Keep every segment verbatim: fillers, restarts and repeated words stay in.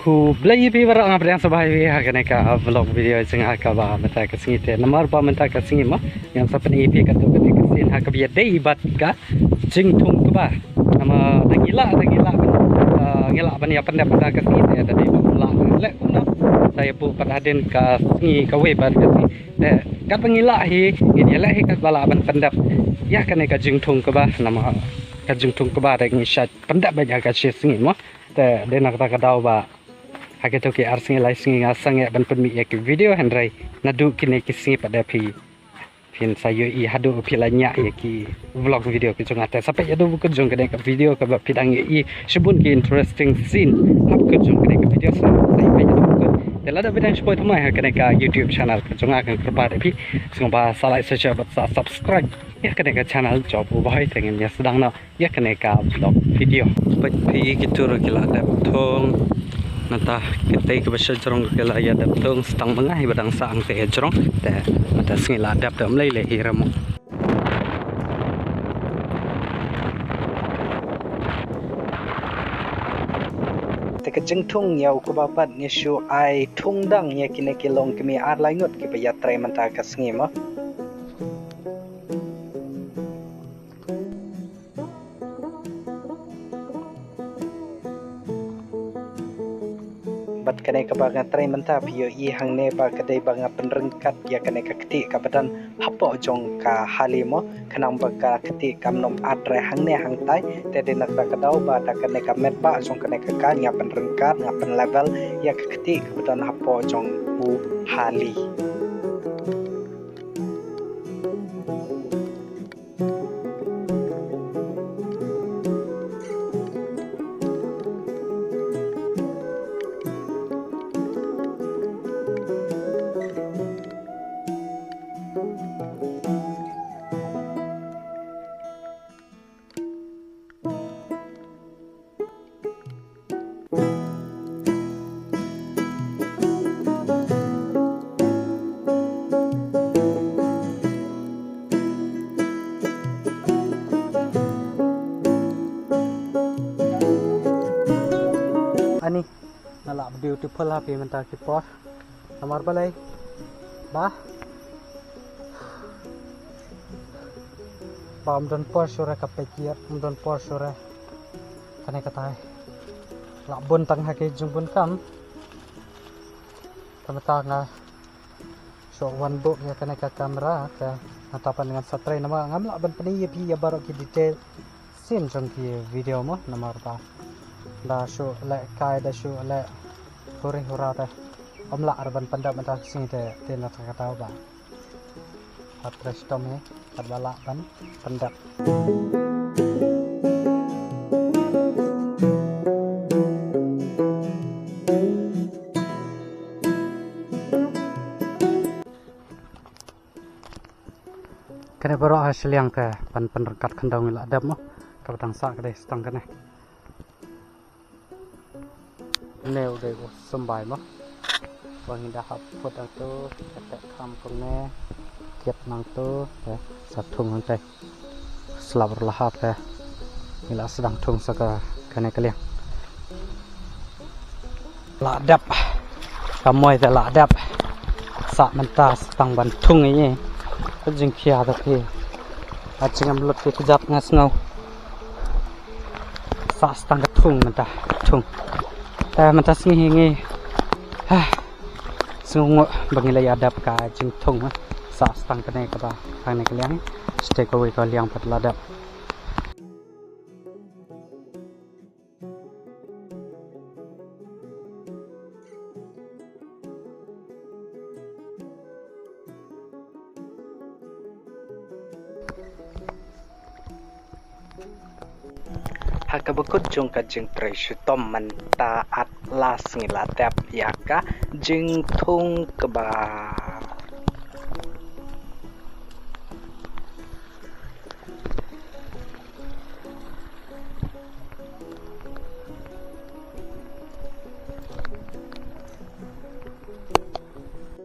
Khublei ïa phi baroh, nga pdiang sngewbha ïa phi ha kane ka vlog video jong nga kaba mynta ka sngi te. Namar ba mynta ka sngi mo ngan sa pyni ïa phi katto katne ka sien ha kaba ïadei bad ka jingthung kba. Namar da ngi lah, da ngi lah, ah, ngi lah ban ïa pyndep mynta ka sngi te, da dei ba ngi lah leh kumno. Sa ïa buh pat hadien ka sngi kawei pat ka sngi te, katba ngi lah hi ngin ïa leh hi katba lah ban pyndep ïa kane ka jingthung kba. Namar ka jingthung kba te ngi shait pyndep beit ha ka shi sngi mo. Te dei na kata ka daw ba ha kito ki ar sngi lai sngi nga sangeh ban pynmih ïa ki video, hynrei naduh kine ki sngi pat de phi, phin sa ïohi haduh phi la ñiah ïa ki vlog video ki jong nga. Te sa peit haduh ba kut jong kane ka video kaba phi dang ïohi shibun ki interesting scene hap kut jong kane ka video. Sa sa peit haduh ba kut. Te lada phi dang shu poi thymmai ha kane ka YouTube channel ka jong nga, kan kyrpad ïa phi sngewbha sa like, sa share bad sa subscribe ïa kane ka channel jong u Bhoi. Te ngin ïa sdang noh ïa kane ka vlog video. Peit phi, kito ruh ki la dep thung. Nangta kitei kiba sha jrong ki la ïa dep thung, sa tang ma nga hi ba dang sah hangtei ha jrong. Te mynta sngi la dep te ym lei lei hi ruh mo. Te ka jingthung ïa u kba pat ngi shu ai thung dang ïa kine ki longkmie ar lai ngut kiba ïatrei mynta ka sngi mo. Bad kane kaba nga trei mynta phi ïohi hangne ba ka dei ba nga pynryngkat ïa kane ka kti kaba don hapoh jong ka hali mo, khnang ba ka kti kam nym at re hangne hangtai. Te dei na kata ka daw ba da kane ka met ba jong kane ka kaiñ nga pynryngkat, nga pynlevel ïa ka kti kaba don hapoh jong u hali. Ani, nga lah beautiful ha phi mynta ki por. Namar balei? Ba, ba ym don por shuh re ka peit ïa, ym don por shuh re. Kane katai lah bun tang ha ki jingbun kam. Te mynta nga shu wan buh ïa kane ka camera, te nangta pat ngan sa trei namar ngam lah ban pyni ïa phi ïa baroh ki detail scene jong ki video mo, namar ba da shu leh kai, da shu leh huri hura te ym lah re ban pyndep mynta ka sngi. Te, te na kata ka daw ba ha trei shitom hi katba lah ban pyndep. Kane baroh ha shiliang te ban pynryngkat khyndew ngi la dep mo. Kaba dang sah ka dei sa tang kane. Une u dei u symbai mo. Ba ngi da hap put hangto, ka teh kham kumne, kit nangto, te sa thung hangtei. Slap ruh la hap te. Ngi la sdang thung sa ka, kane ka liang. La dep. Ka moi te la dep. Sa mynta sa tang ban thung ïa ngi. Ka jingkhia te phi. Ka jingam lut phi kjat nga sngew. Sa sa tang ka thung mynta. Thung. Te mynta sngi hi ngi. Ha. Sngewnguh ba ngi la ïa dep ka jingthung, eh. Sa sa tang kane kaba hangne ka liang. Sdei kawei ka liang pat la dep. Ha kaba kut jong ka jingtrei shitom mynta at last ngi la dep ïa ka jingthung kba.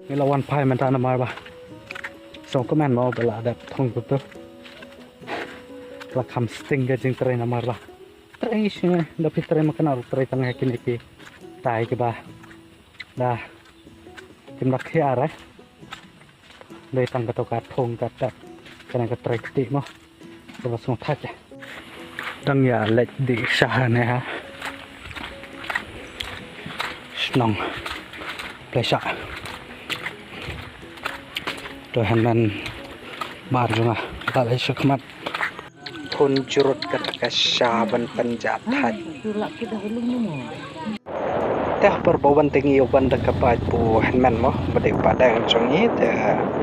Ngi la wan phai mynta namar ba sngewkmen mo ba la dep thung kut tu. La kham sting ka jingtrei namar ba trei shisha, da phi trei ma kane ruh trei tang ha kine ki tai kiba da kim dak hi ar eh. Dei tang kato ka thong ka tep kane ka trei kti mo. Kaba sngewthait. Dang ïa leit dih sha ne ha. Shnong Pleisak. To hynmen bar jong nga la leit sha khmat. Thun jurut kata ka sha ban pynjah thait. Te ha por ba wan te ngi ïoh ban da ka paid bu hynmen mo ba dei u padeng jong ngi te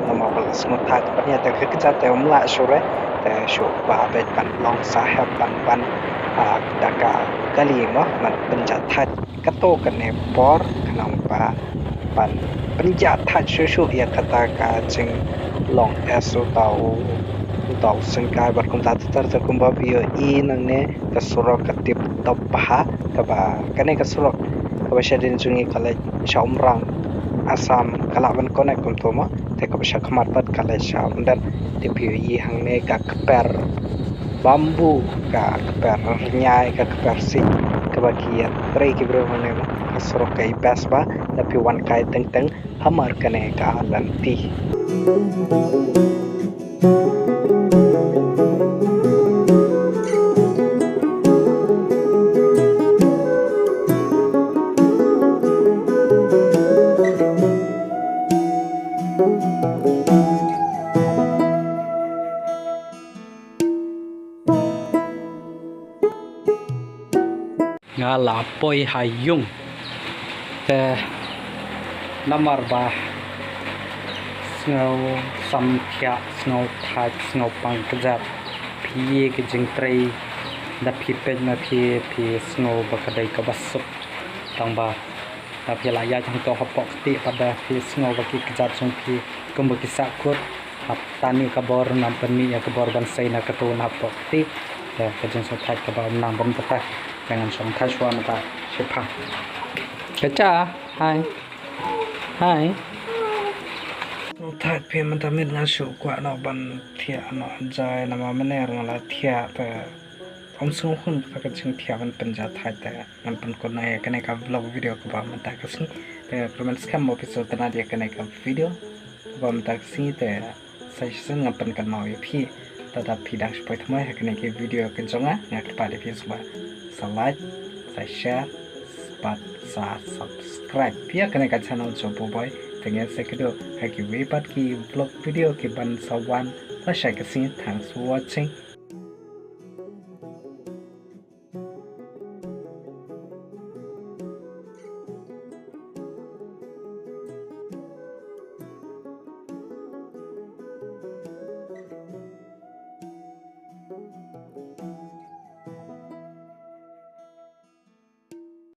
namar ba la sngewthait ban ïa te ka kjat te um lah shuh re te shuh ba beit ban long sahep ban ban ah, da ka kali mo ban pynjah thait kato kane por khnang ba ban pynjah thait shuh shuh ïa kata ka jinglong S uta u uta u syngkai bad kumta ter ter kumba phi ïohi nangne ka surok ka tip top bha kaba kane ka surok kaba shadien jong ngi ka leit sha Umrang Assam ka lah ban connect kumto mo te kaba sha khmat pat ka leit sha Umden te phi ïohi hangne ka kper bambu ka kper rñiai ka kper sik kaba ki ïa trei ki briew hangne mo ka surok ka i best ba da phi wan kai teng teng hamar kane ka lynti. Nga la poi ha ïung te namar ba sngew samthiah, sngew thait, sngew pang kjat. Phi ïa ki jingtrei da phi peit ma phi, phi sngew ba ka dei kaba suk. Tang ba da phi la ïaid hangto hapoh kti pat da phi sngew ba ki kjat jong phi kumba ki sah kut. Hap tani ka bor nam pynmih ïa ka bor ban sei na katu na hapoh kti. Te ka jingsngewthait kaba ym nang ban btah. Te ngan shong thait shuwa mynta shipang. Kacha, hai. Hai. Thait phi mynta miet nga shu kwah noh ban thiah noh jai namar mynne nga la thiah te ym sngewhun kata ka jingthiah ban pynjah thait te ngan pynkut noh ïa kane ka vlog video kaba mynta ka sngi. Te kyrmen skhem ba phi sngewtynnat ïa kane ka video kaba mynta ka sngi te sa shisien ngan pynkynmaw ïa phi. Lada phi dang shu poi thymmai ha kane ka video ka jong nga nga kyrpad ïa phi sngewbha sa like, sa share bad sa subscribe ïa kane ka channel jong Boboy. Te ngin sa ïakynduh ha kiwei pat ki vlog video ki ban sa wan. Lashai ka sngi, thanks for watching.